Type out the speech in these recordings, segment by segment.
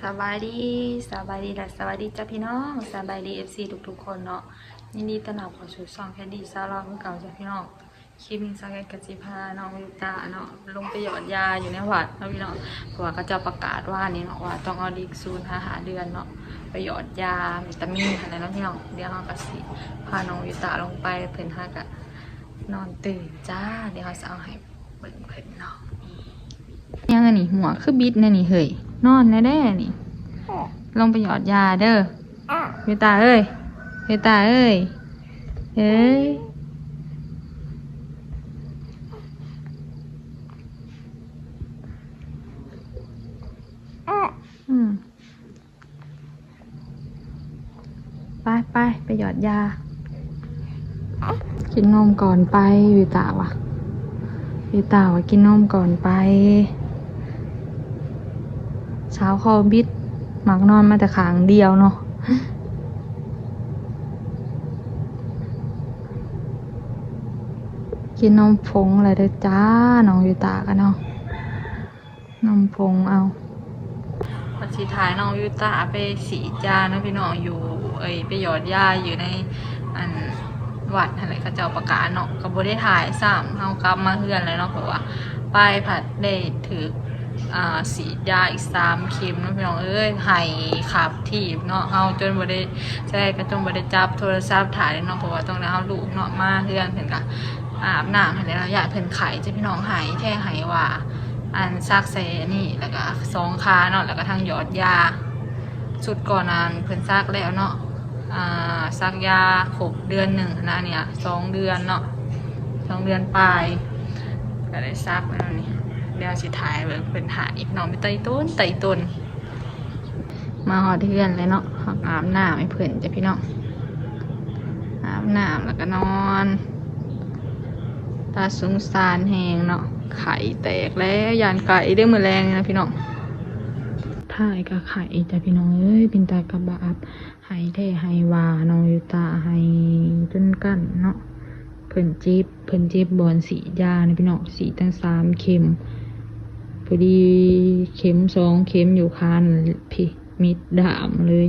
ສະບາຍດີ ສະບາຍດີ ແລະ ສະຫວັດດີຈ້າພີ່ນ້ອງ ສະບາຍດີ ເອັຟຊີ ທຸກໆຄົນເນາະ ຍິນດີຕ້ອນຮັບເຂົ້າສູ່ຊ່ອງແຄນດີ້ຊາວລາວຄືເກົ່າຈ້າພີ່ນ້ອງ. ຄລິບນີ້ສາວແຄນກໍຊິພານ້ອງວິວຕາເນາະ ລົງໄປຢອດຢາຢູ່ໃນວັດເນາະພີ່ນ້ອງ ເພາະວ່າເຂົາເຈົ້າປະກາດວານນີ້ເນາະ ວ່າຕ້ອງເອົາເດັກສູນຫາຫ້າເດືອນເນາະ ໄປຢອດຢາວິຕາມິນຫັ້ນແຫຼະເນາະພີ່ນ້ອງ. ດຽວເຮົາກໍຊິພານ້ອງວິວຕາລົງໄປ ເພິ່ນຫາກະນອນຕື່ນຈ້າ ດຽວເຮົາຊິເອົາໃຫ້ ເບິ່ງເພິ່ນເນາະ. ຫຍັງອັນນີ້ ຫົວຄືບິດແນວນີ້ເຮີ້ຍ ນອນແດ່ໆນີ້ ລົງໄປຢອດຢາເດີ ເວຕາເອີຍ ເວຕາເອີຍ ເອີຍ ອືມ. ໄປໆ ໄປຢອດຢາ ກິນນົມກ່ອນໄປ ວິວຕາວ່າ ວິວຕາວ່າກິນນົມກ່ອນໄປ ສາວຄໍບິດ ມັກນອນມາແຕ່ຂ້າງດຽວເນາະ. ກິນນົມຜົງແລ້ວເດີຈ້າ ນ້ອງວິວຕາກະເນາະ. ນຳຜົງເອົາ ວ່າຊິຖ່າຍນ້ອງວິວຕາໄປສີດຢາເນາະພີ່ນ້ອງ ຢູ່ ເອີຍ ໄປຢອດຢາຢູ່ໃນ ອັນ ວັດຫັ້ນແຫຼະ ເຂົາເຈົ້າປະກາດເນາະ ກໍບໍ່ໄດ້ຖ່າຍຊ້ຳ. ເຮົາກັບມາເຮືອນແລ້ວເນາະ ເພາະວ່າໄປພັດໄດ້ຖືກ ອ່າ ສີດຢາອີກສາມເຂັມເນາະພີ່ນ້ອງເອີຍ ໄຫ້ຄັບຖີບເນາະ. ເຮົາຈົນບໍ່ໄດ້ ສາວແຄນກໍຈົນບໍ່ໄດ້ຈັບໂທລະສັບຖ່າຍເນາະ ເພາະວ່າຕ້ອງໄດ້ເອົາລູກເນາະ ມາເຮືອນເພິ່ນກະ ອາບນ້ຳໃຫ້ແລ້ວ ຢ້ານເພິ່ນໄຂ້ຈ້າພີ່ນ້ອງ ໄຫ້ແທ້ໄຫ້ວ່າ ອັນ ສັກໃສ່ອັນນີ້ ແລ້ວກະສອງຂາເນາະ ແລ້ວກະທັງຢອດຢາ. ຊຸດກ່ອນນັ້ນເພິ່ນສັກແລ້ວເນາະ ອາ ສັກຢາຄົບເດືອນໜຶ່ງຫັ້ນນະ ອັນນີ້ສອງເດືອນເນາະ ສອງເດືອນປາຍ ກະໄດ້ສັກແລ້ວນີ້. ດຽວຊິຖ່າຍເບິ່ງເພິ່ນໄຫ້ພີ່ນ້ອງ ໄປໄຕ່ຕົ້ນ ໄຕ່ຕົ້ນ. ມາຮອດເຮືອນແລ້ວເນາະ ເຮົາອາບນ້ຳໃຫ້ເພິ່ນຈ້າພີ່ນ້ອງ ອາບນ້ຳແລ້ວກໍນອນ. ຕາສົງສານແຮງເນາະ ໄຂ້ແຕກແລ້ວ ຢ້ານໄຂ້ເດີ້ມື້ແລງນີ້ນະພີ່ນ້ອງ. ທ້າຍກໍໄຂ້ອີກຈ້າພີ່ນ້ອງເອີຍ ເປັນຕາກະບາບ ໄຫ້ແທ້ໄຫ້ວ່າ ນ້ອງວິວຕາໄຫ້ຈົນກັ້ນເນາະ. ເພິ່ນເຈັບ ເພິ່ນເຈັບບ່ອນສີດຢານະພີ່ນ້ອງ ສີດຕັ້ງສາມເຂັມ ພໍດີເຂັມສອງ ເຂັມຢູ່ຄາພີ້ ມິດດາມເລີຍ.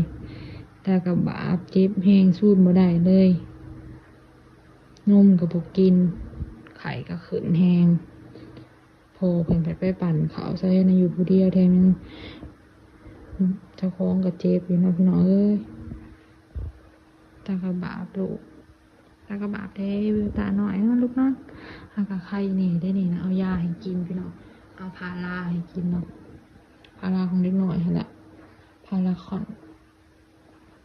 ຕາກະບາບ ເຈັບແຮງ ສູດບໍ່ໄດ້ເລີຍ ນົມກໍບໍ່ກິນ ໄຂ້ກໍຂຶ້ນແຮງ. ພໍ່ເພິ່ນໄປ ໄປປັ່ນເຂົ້າໃສ່ນະ ຢູ່ຜູ້ດຽວ ແຖມຍັງເຈົ້າຂອງກໍເຈັບຢູ່ເນາະພີ່ນ້ອງເອີຍ. ຕາກະບາບລູກ ຕາກະບາບແທ້ ວິວຕານ້ອຍ ນອນລູກນອນ. ຫາກະໄຄແດ່ເດ້ນີ້ນະ ເອົາຢາໃຫ້ກິນພີ່ນ້ອງ ເອົາພາລາໃຫ້ກິນເນາະ ພາລາຂອງເດັກນ້ອຍຫັ້ນແຫຼະ ພາລາຄອນ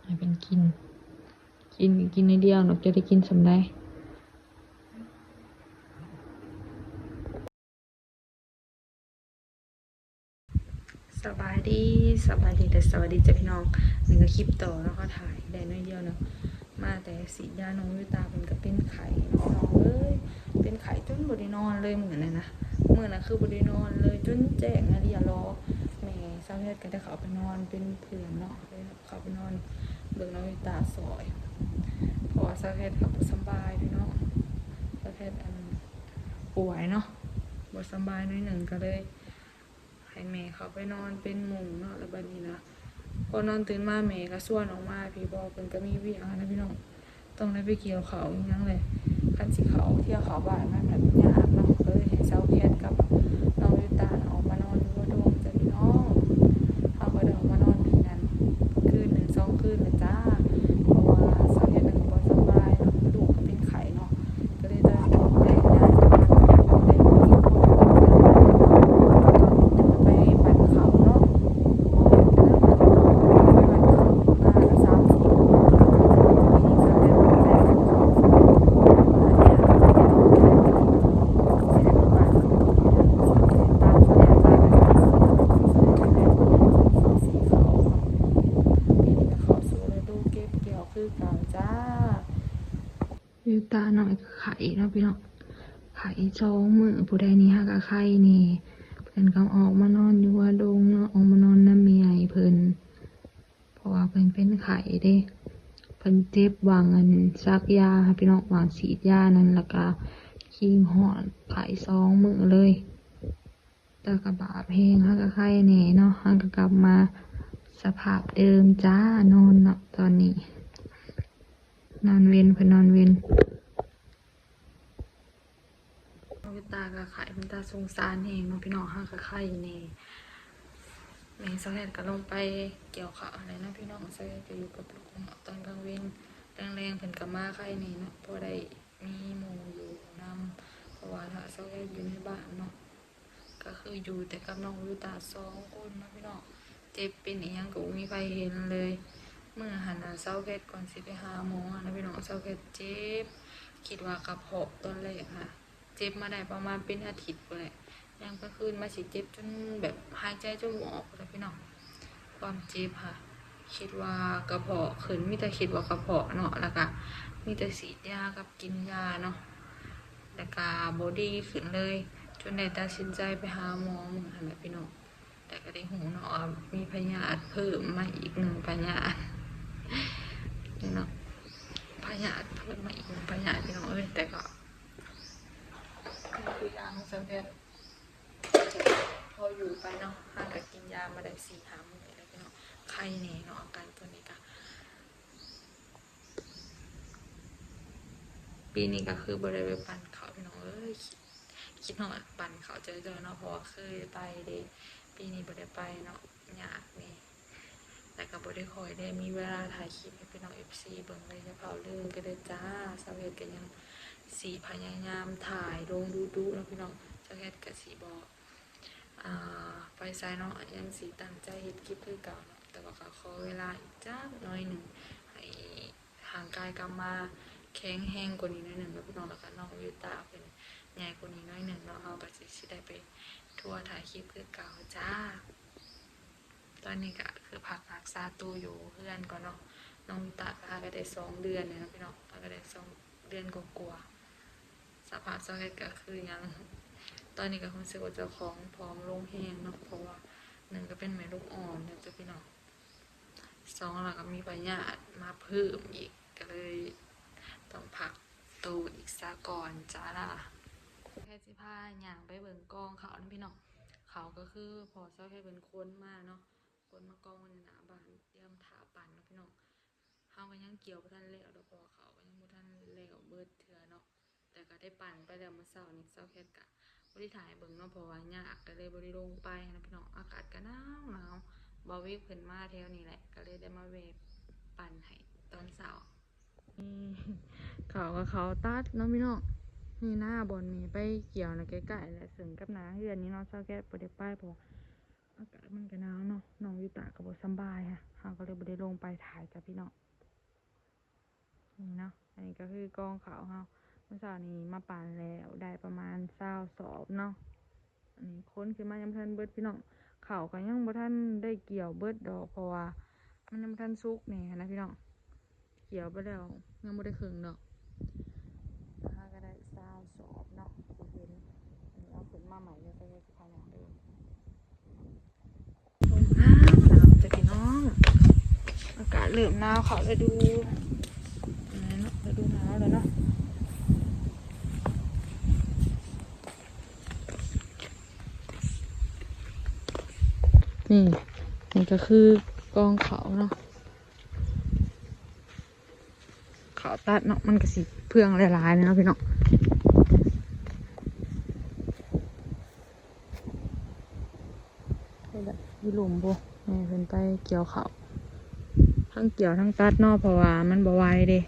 ໃຫ້ເພິ່ນກິນ ກິນ ກິນໜ້ອຍດຽວເນາະ ຈະໄດ້ກິນສ່ຳໃດ. ສະບາຍດີ ສະບາຍດີ ແລະ ສະຫວັດດີຈ້າພີ່ນ້ອງ. ນີ້ກໍຄລິບຕໍ່ເນາະ ເຮົາຖ່າຍໄດ້ໜ້ອຍດຽວເນາະ ມາແຕ່ສີດຢານ້ອງວິວຕາ ເພິ່ນກໍເປັນໄຂ້ເນາະພີ່ນ້ອງເອີຍ ເປັນໄຂ້ຈົນບໍ່ໄດ້ນອນເລີຍມື້ນັ້ນນະ ມື້ນັ້ນຄືບໍ່ໄດ້ນອນເລີຍ ຈົນແຈ້ງນະເລີຍລໍ. ແມ່ສາວແຄນກໍໄດ້ເຂົ້າໄປນອນເປັນເພື່ອນເນາະ ເຂົ້າໄປນອນເບິ່ງນ້ອງວິວຕາຊ່ອຍ ເພາະວ່າສາວແຄນກໍບໍ່ສຳບາຍພີ່ນ້ອງ ສາວແຄນ ອັນ ປ່ວຍເນາະ ບໍ່ສຳບາຍໜ້ອຍໜຶ່ງ ກໍເລີຍໃຫ້ແມ່ເຂົ້າໄປນອນເປັນໝູ່ເນາະ. ແລ້ວບັດນີ້ນະ ພໍນອນຕື່ນມາແມ່ກໍຊວນອອກມາພີ້ ເພາະວ່າເພິ່ນກໍມີວຽກຫັ້ນນະພີ່ນ້ອງ ຕ້ອງໄດ້ໄປກ່ຽວເຂົ້າອີ່ຫຍັງແຫຼະ ຄັນຊິເຂົ້າ ທ່ຽວເຂົ້າບ້ານມັນພັດຍາກເນາະ ກໍເລີຍໃຫ້ສາວແຄນກັບນ້ອງວິວຕາອອກມານອນຢູ່ຫົວດົງຈ້າພີ່ນ້ອງ. ເຮົາກໍໄດ້ອອກມານອນພີ້ນັ້ນຄືນໜຶ່ງສອງຄືນແລ້ວຈ້າ ເພາະວ່າສາວແຄນກໍບໍ່ສະບາຍເນາະ ລູກກໍເປັນໄຂ້ເນາະ ກໍເລີຍຕ້ອງໄດ້ຍ້າຍໄປນອນຢູ່ຫົວດົງ ໄປປັ່ນເຂົ້າເນາະ ໄປປັ່ນເຂົ້າມາສາມສີ່ຄົນ ເຂົ້າສູ່ລະດູເກັບກ່ຽວຄືເກົ່າຈ້າ. ວິວຕານ້ອຍກໍໄຂ້ເນາະພີ່ນ້ອງ ໄຂ້ສອງມື້ ຜູ້ໃດນີ້ຫາກະໄຂ້ແດ່ ເພິ່ນກໍອອກມານອນຢູ່ຫົວດົງເນາະ ອອກມານອນນຳແມ່ໃຫຍ່ເພິ່ນ ເພາະວ່າເພິ່ນເປັນໄຂ້ເດ້ ເພິ່ນເຈັບຫວ່າງອັນສັກຢາ ພີ່ນ້ອງ ຫວ່າງສີດຢານັ້ນ ແລ້ວກະຄີງຮອດ ໄຂ້ສອງມື້ເລີຍ. ຕາກະບາບແຮງ ຫາກະໄຄແດ່ເນາະ ຫາກະກັບມາ ສະພາບເດີມຈ້າ ນອນເນາະຕອນນີ້ ນອນເວັນ ເພິ່ນນອນເວັນ. ນ້ອງວິຕາກໍໄຂ້ ເປັນຕາສົງສານແຮງເນາະພີ່ນ້ອງ ຫາກໍໄຂ້ແດ່. ແມ່ສາວແຄດກໍລົງໄປກ່ຽວເຂົ້າຫັ້ນແຫຼະເນາະພີ່ນ້ອງ ສາວແຄດກໍຢູ່ກັບລູກເນາະ ຕອນກາງເວັນ ແລງໆ ເພິ່ນກໍມາໄຄແດ່ເນາະ ພໍໄດ້ມີໝູ່ຢູ່ນຳ ເພາະວ່າຖ້າສາວແຄດຢູ່ໃນບ້ານເນາະ ກໍຄືຢູ່ແຕ່ກັບນ້ອງວິຕາສອງຄົນເນາະພີ່ນ້ອງ. ເຈັບເປັນອີ່ຫຍັງກໍບໍ່ມີໃຜເຫັນເລີຍ. ມື້ຫັ້ນນະ ສາວແຄດກ່ອນຊິໄປຫາໝໍນະພີ່ນ້ອງ ສາວແຄດເຈັບ ຄິດວ່າກະເພາະ ຕອນແລກຫັ້ນ ເຈັບມາໄດ້ປະມານເປັນອາທິດພຸ້ນແຫຼະ ຍາມກາງຄືນມາຊິເຈັບຈົນແບບຫາຍໃຈຈົນບໍ່ອອກພຸ້ນແຫຼະພີ່ນ້ອງ. ຄວາມເຈັບຫະ ຄິດວ່າກະເພາະຂຶ້ນ ມີແຕ່ຄິດວ່າກະເພາະເນາະ ແລ້ວກະມີແຕ່ສີດຢາກັບກິນຢາເນາະ ແລ້ວກະບໍ່ດີຂຶ້ນເລີຍ ຈົນໄດ້ຕັດສິນໃຈໄປຫາໝໍມື້ຫັ້ນແຫຼະພີ່ນ້ອງ. ແລ້ວກະໄດ້ຮູ້ເນາະວ່າມີພະຍາດເພີ່ມມາອີກໜຶ່ງພະຍາດເນາະ ພະຍາດເພີ່ມມາອີກໜຶ່ງພະຍາດພີ່ນ້ອງເອີຍ. ແຕ່ກໍ ຄືຢາຂອງສາວແຄດ ພໍຢູ່ໄປເນາະ ຫາກະກິນຢາມາໄດ້ສີ່ຫ້າມື້ແລ້ວພີ່ນ້ອງ ໄຄແດ່ເນາະ ອາການຕອນນີ້ກະ ປີນີ້ກະຄືບໍ່ໄດ້ໄປປັ່ນເຂົ້າພີ່ນ້ອງເອີຍ ຄິດ ຄິດຮອດປັ່ນເຂົ້າຈ່ອຍໆເນາະ ເພາະວ່າເຄີຍໄປເດ້ ປີນີ້ບໍ່ໄດ້ໄປເນາະ ຍາກແດ່. ແລ້ວກໍບໍ່ໄດ້ຄ່ອຍໄດ້ມີເວລາຖ່າຍຄລິບໃຫ້ພີ່ນ້ອງເອັຟຊີເບິ່ງເລີຍ ຢ່າຟ້າວລືມກັນເດີຈ້າ. ສາວແຄດກໍຍັງຊິພະຍາຍາມຖ່າຍລົງດຸໆເນາະພີ່ນ້ອງ ສາວແຄດກໍຊິບໍ່ ອ່າ ໄປໃສເນາະ ຍັງຊິຕັ້ງໃຈເຮັດຄລິບຄືເກົ່າເນາະ ແຕ່ວ່າກໍຂໍເວລາອີກຈັກໜ້ອຍໜຶ່ງ ໃຫ້ຮ່າງກາຍກັບມາແຂງແຮງກວ່ານີ້ໜ້ອຍໜຶ່ງເນາະພີ່ນ້ອງ ແລ້ວກໍນ້ອງວິວຕາເພິ່ນໃຫຍ່ກວ່ານີ້ໜ້ອຍໜຶ່ງເນາະ ເຮົາກໍຊິ ຊິໄດ້ໄປທົວຖ່າຍຄລິບຄືເກົ່າຈ້າ. ຕອນນີ້ກໍຄືພັກຮັກສາໂຕຢູ່ເຮືອນກ່ອນເນາະ ນ້ອງວິຕາກໍຫາກໍໄດ້ສອງເດືອນແລ້ວເນາະພີ່ນ້ອງ ຫາກໍໄດ້ສອງເດືອນກວ່າໆ. ສະພາບສາວແຄດກໍຄືຫຍັງ ຕອນນີ້ກໍຮູ້ສຶກວ່າເຈົ້າຂອງຜອມລົງແຮງເນາະ ເພາະວ່າໜຶ່ງກໍເປັນແມ່ລູກອ່ອນແລ້ວເຈົ້າພີ່ນ້ອງ ສອງແລ້ວກໍມີພະຍາດມາເພີ່ມອີກ ກໍເລີຍຕ້ອງພັກໂຕອີກສາກ່ອນຈ້າ. ແຄດຊິພາຍ່າງໄປເບິ່ງກອງເຂົ້ານຳພີ່ນ້ອງ ເຂົ້າກໍຄືພໍ່ສາວແຄດເພິ່ນຂົນມາເນາະ ຂົນມາກອງໄວ້ໜ້າບ້ານ ຕຽມຖ້າປັ່ນເນາະພີ່ນ້ອງ. ເຮົາກໍຍັງກ່ຽວບໍ່ທັນແລ້ວດອກ ເພາະວ່າເຂົ້າກໍຍັງບໍ່ທັນແລ້ວເບິດເທື່ອເນາະ ແຕ່ກໍໄດ້ປັ່ນໄປແລ້ວມື້ເຊົ້ານີ້ ສາວແຄດກໍບໍ່ໄດ້ຖ່າຍໃຫ້ເບິ່ງເນາະ ເພາະວ່າຍາກ ກໍເລີຍບໍ່ໄດ້ລົງໄປນະພີ່ນ້ອງ. ອາກາດກໍໜາວໆ ບ່າວວິກເພິ່ນມາແຖວນີ້ແຫຼະ ກໍເລີຍໄດ້ມາແວ່ປັ່ນໃຫ້ຕອນເຊົ້າ. ເຂົ້າກໍເຂົ້າຕັດເນາະພີ່ນ້ອງ ນີ້ນາ ບ່ອນແມ່ໄປກ່ຽວນະ ໃກ້ໆແຫຼະ ເຊິ່ງກັບໜ້າເຮືອນນີ້ເນາະ ສາວແຄດບໍ່ໄດ້ໄປ ເພາະວ່າ ອາກາດມັນກໍໜາວເນາະ ນ້ອງວິຕາກໍບໍ່ສຳບາຍ ເຮົາກໍເລີຍບໍ່ໄດ້ລົງໄປຖ່າຍກັບພີ່ນ້ອງ. ນີ້ເນາະ ອັນນີ້ກໍຄືກອງເຂົ້າເຮົາ ມື້ເຊົ້ານີ້ມາປັ່ນແລ້ວໄດ້ປະມານຊາວສອບເນາະ. ອັນນີ້ຂົນຂຶ້ນມາຍັງບໍ່ທັນເບິດພີ່ນ້ອງ ເຂົ້າກໍຍັງບໍ່ທັນໄດ້ກ່ຽວເບິດດອກ ເພາະວ່າມັນຍັງບໍ່ທັນສຸກແດ່ຫັ້ນນະພີ່ນ້ອງ. ກ່ຽວໄປແລ້ວ ຍັງບໍ່ໄດ້ເຄິ່ງດອກ ຫາກໍໄດ້ຊາວສອບເນາະ ທີ່ເຫັນ. ອັນນີ້ເອົາຂຶ້ນມາໃໝ່ແລ້ວ ກໍຊິພາຍ່າງເດີ. ລົມໜາວໆ ຈ້າພີ່ນ້ອງ ອາກາດເລີ່ມໜາວເຂົ້າລະດູ ອັນນັ້ນເນາະ ລະດູໜາວແລ້ວເນາະ. ນີ້ ນີ້ກໍຄືກອງເຂົ້າເນາະ ເຂົ້າຕັດເນາະ ມັນກໍຊິເຟືອງຫຼາຍໆເນາະພີ່ນ້ອງ. ຢູ່ລຸ່ມພຸ້ນ ແມ່ເພິ່ນໄປກ່ຽວເຂົ້າ ທັງກ່ຽວທັງຕັດເນາະ ເພາະວ່າມັນບໍ່ໄຫວເດ້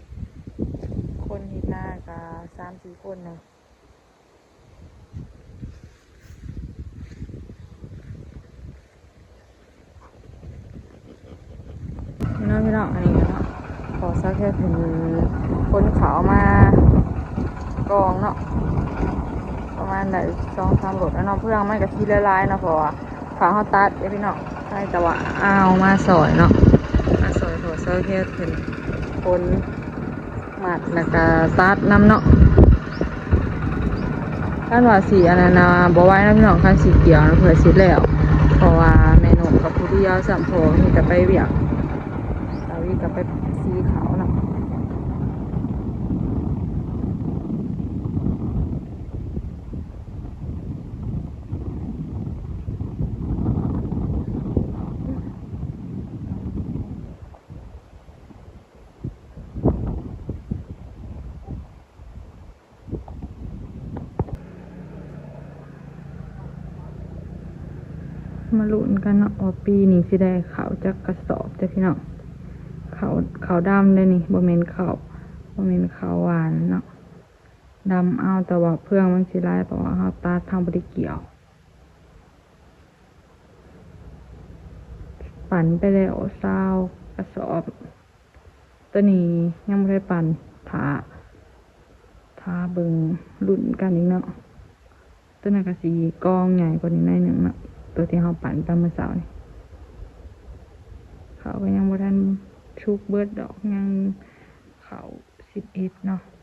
ຄົນເຮັດນາກໍສາມສີ່ຄົນນະ. ເນາະພີ່ນ້ອງ ອັນນີ້ເນາະ ພໍສາວແຄດເພິ່ນຂົນເຂົ້າມາກອງເນາະ ປະມານໄດ້ສອງສາມລົດແລ້ວເນາະ. ເຟືອງມັນກໍຊິຫຼາຍໆເນາະ ເພາະວ່າ ຖ້າເຮົາຕັດເດ້ພີ່ນ້ອງ ໃຫ້ແຕ່ວ່າເອົາມາຊ່ອຍເນາະ ມາຊ່ອຍພໍ່ສາວແຄດເພິ່ນຂົນ ມັດແລ້ວກະຕັດນຳເນາະ. ຄັນວ່າຊິອັນນັ້ນນະ ບໍ່ໄຫວນະພີ່ນ້ອງ ຄັນຊິກ່ຽວນະ ເພື່ອຊິແລ້ວ ເພາະວ່າແມ່ນົກກັບຜູ້ດຽວຊ້ຳ ພໍ່ມີແຕ່ໄປວຽກ ສາວວີກໍໄປສີເຂົ້າເນາະ. ມາລຸ້ນກັນເນາະ ວ່າປີນີ້ຊິໄດ້ເຂົ້າຈັກກະສອບເດີ້ພີ່ນ້ອງ. ເຂົ້າ ເຂົ້າດຳເດ້ນີ້ ບໍ່ແມ່ນເຂົ້າ ບໍ່ແມ່ນເຂົ້າຫວານເນາະ. ດຳເອົາ ແຕ່ວ່າເຟືອງມັນຊິຫຼາຍ ເພາະວ່າເຮົາຕັດ ເຮົາບໍ່ໄດ້ກ່ຽວ. ປັ່ນໄປແລ້ວຊາວກະສອບ. ໂຕນີ້ຍັງບໍ່ໄດ້ປັ່ນ ຖ້າ ຖ້າເບິ່ງ ລຸ້ນກັນອີກເນາະ. ໂຕນັ້ນກະຊິກອງໃຫຍ່ກວ່ານີ້ໜ້ອຍໜຶ່ງເນາະ ໂຕທີ່ເຮົາປັ່ນໄປມື້ເຊົ້ານີ້. ເຂົ້າກະຍັງບໍ່ທັນສຸກເບິດດອກ ຍັງເຂົ້າສິບເອັດເນາະ.